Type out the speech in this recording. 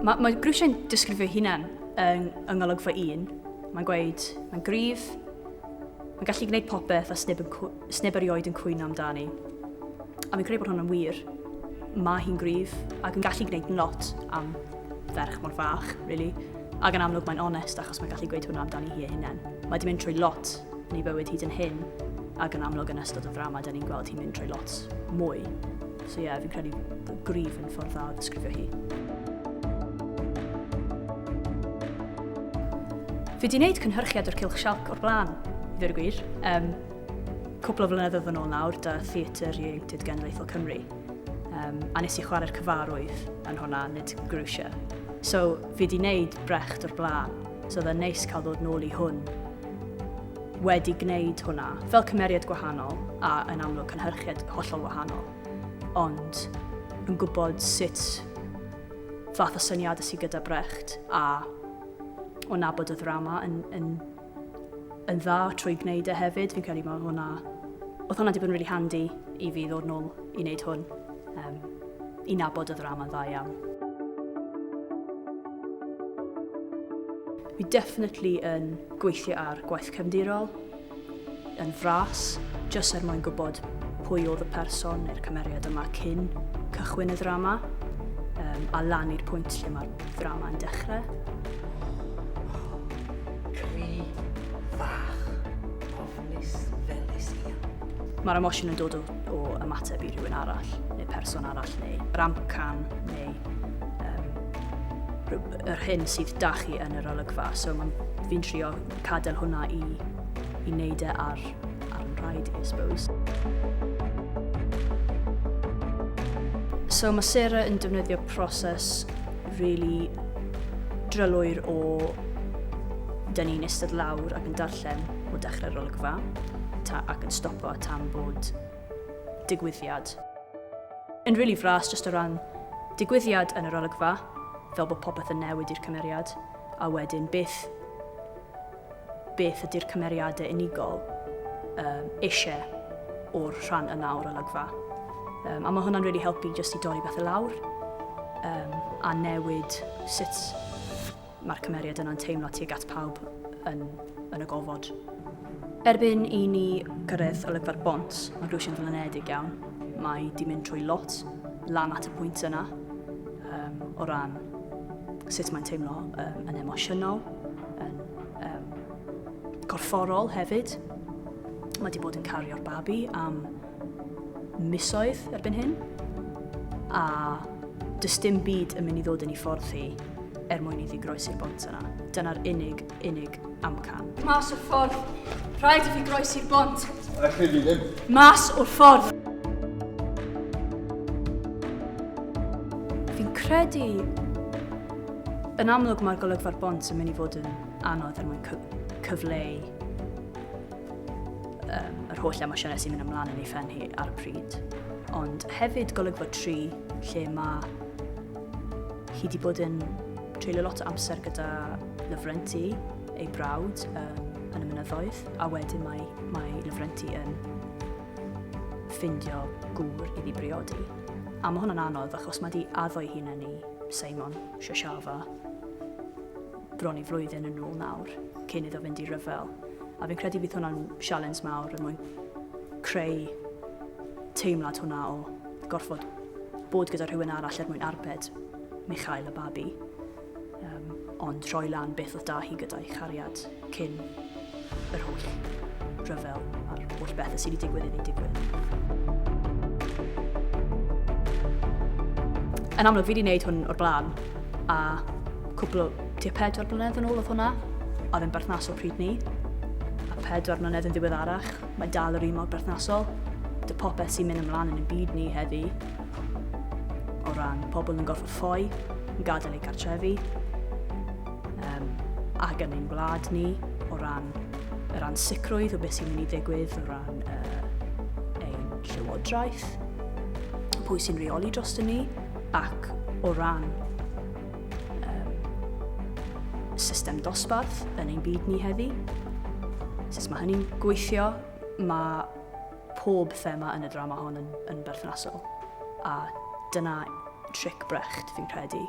Mae, mae Grwsiau'n disgrifio hunan yng, yng ngolygfa un. Mae'n gweud, mae'n gryf, mae'n gallu gwneud popeth a sneb, yn, sneb erioed yn cwyno amdani. A fi'n credu bod hwnna'n wir. Mae hi'n gryf ac yn gallu gwneud lot am ferch mor fach, really. Ac yn amlwg mae'n onest achos mae'n gallu gweud hwnna amdani hi ei hunan. Mae wedi mynd trwy lot yn ei bywyd hyd yn hyn, ac yn amlwg yn ystod y ddrama, da ni'n gweld hi'n mynd trwy lot mwy. So ie, yeah, fi'n credu gryf yn ffordd dda o ddisgrifio hi. Fi wedi gwneud cynhyrchiad o'r Cylch Sialc o'r blaen, i ddweud y gwir. Um, cwpl o flynyddoedd yn ôl nawr, da Theatr Ieuenctid Genedlaethol Cymru. Um, a nes i chwarae'r cyfarwydd yn hwnna, nid Grwsia. So, fi wedi gwneud Brecht o'r blaen, so oedd e'n neis cael ddod nôl i hwn wedi gwneud hwnna, fel cymeriad gwahanol a yn amlwg cynhyrchiad hollol wahanol, ond yn gwybod sut fath o syniadau sydd gyda Brecht a o nabod y ddrama yn, yn, yn dda trwy gwneud e hefyd. Fi'n credu mae hwnna... Oedd hwnna wedi bod yn really handy i fi ddod nôl i wneud hwn, um, i nabod y ddrama'n dda iawn. Fi definitely yn gweithio ar gwaith cefndirol, yn fras, jyst er mwyn gwybod pwy oedd y person neu'r cymeriad yma cyn cychwyn y ddrama, um, a lan i'r pwynt lle mae'r ddrama yn dechrau. Cri fach, ofnus, felys iawn. Mae'r emosiwn yn dod o, o ymateb i rhywun arall, neu person arall, neu yr amcan, neu um, yr hyn sydd da chi yn yr olygfa. So fi'n trio cadael hwnna i, i wneud e ar, ar yn rhaid i, I suppose. So mae Sarah yn defnyddio proses really drylwyr o dyn ni'n eistedd lawr ac yn darllen o dechrau'r olygfa ta, ac yn stopo tan bod digwyddiad. Yn really fras, jyst o ran digwyddiad yn yr olygfa, fel bod popeth yn newid i'r cymeriad, a wedyn beth, beth ydy'r cymeriadau unigol um, eisiau o'r rhan yna o'r olygfa. Um, a mae hwnna'n really helpu jyst i dorri bethau lawr um, a newid sut mae'r cymeriad yna'n teimlo tuag at pawb yn, yn y gofod. Erbyn i ni gyrraedd olygfa'r bont, mae Grwsia'n flinedig iawn. Mae di mynd trwy lot lan at y pwynt yna um, o ran sut mae'n teimlo um, yn emosiynol, yn um, corfforol hefyd. Mae di bod yn cario'r babi am misoedd erbyn hyn, a does dim byd yn mynd i ddod yn ei ffordd hi er mwyn iddi groesi'r bont yna. Dyna'r unig, unig amcan. Mas o'r ffordd! Rhaid i fi groesi'r bont! Allu di ddim. Mas o'r ffordd! Fi'n credu... Yn amlwg mae'r golygfa'r bont yn mynd i fod yn anodd er mwyn cyfleu um, yr holl emosiynau sy'n mynd ymlaen yn ei phen hi ar y pryd. Ond hefyd golygfa 3, lle mae hi wedi bod yn treulio lot o amser gyda Lyfrenti, ei brawd, um, yn y mynyddoedd, a wedyn mae, mae Lyfrenti yn ffindio gŵr iddi briodi. A mae hwnna'n anodd achos mae di addo ei hunan i Simon Shashava bron i flwyddyn yn ôl nawr, cyn iddo fynd i ryfel. A fi'n credu bydd hwnna'n sialens mawr er mwyn creu teimlad hwnna o gorfod bod gyda rhywun arall er mwyn arbed Michael y babi. Um, ond rhoi lan beth oedd da hi gyda'i chariad cyn yr holl rhyfel a'r holl bethau sydd wedi digwydd iddi digwydd. Yn amlwg, fi wedi gwneud hwn o'r blaen, a cwpl o, tua 4 blynedd yn ôl oedd hwnna, a oedd yn berthnasol pryd ni. A 4 mlynedd yn ddiweddarach, mae dal yr un mor berthnasol. Dy popeth sy'n mynd ymlaen yn y byd ni heddi, o ran pobl yn gorfod ffoi, yn gadael eu cartrefi, um, ac yn ein gwlad ni, o ran yr ansicrwydd o beth sy'n mynd i ddigwydd o ran uh, ein llywodraeth, pwy sy'n rheoli dros ni, ac o ran um, system dosbarth yn ein byd ni heddi. Sut mae hynny'n gweithio, mae pob thema yn y drama hon yn, yn berthnasol. A dyna trick Brecht, fi'n credu.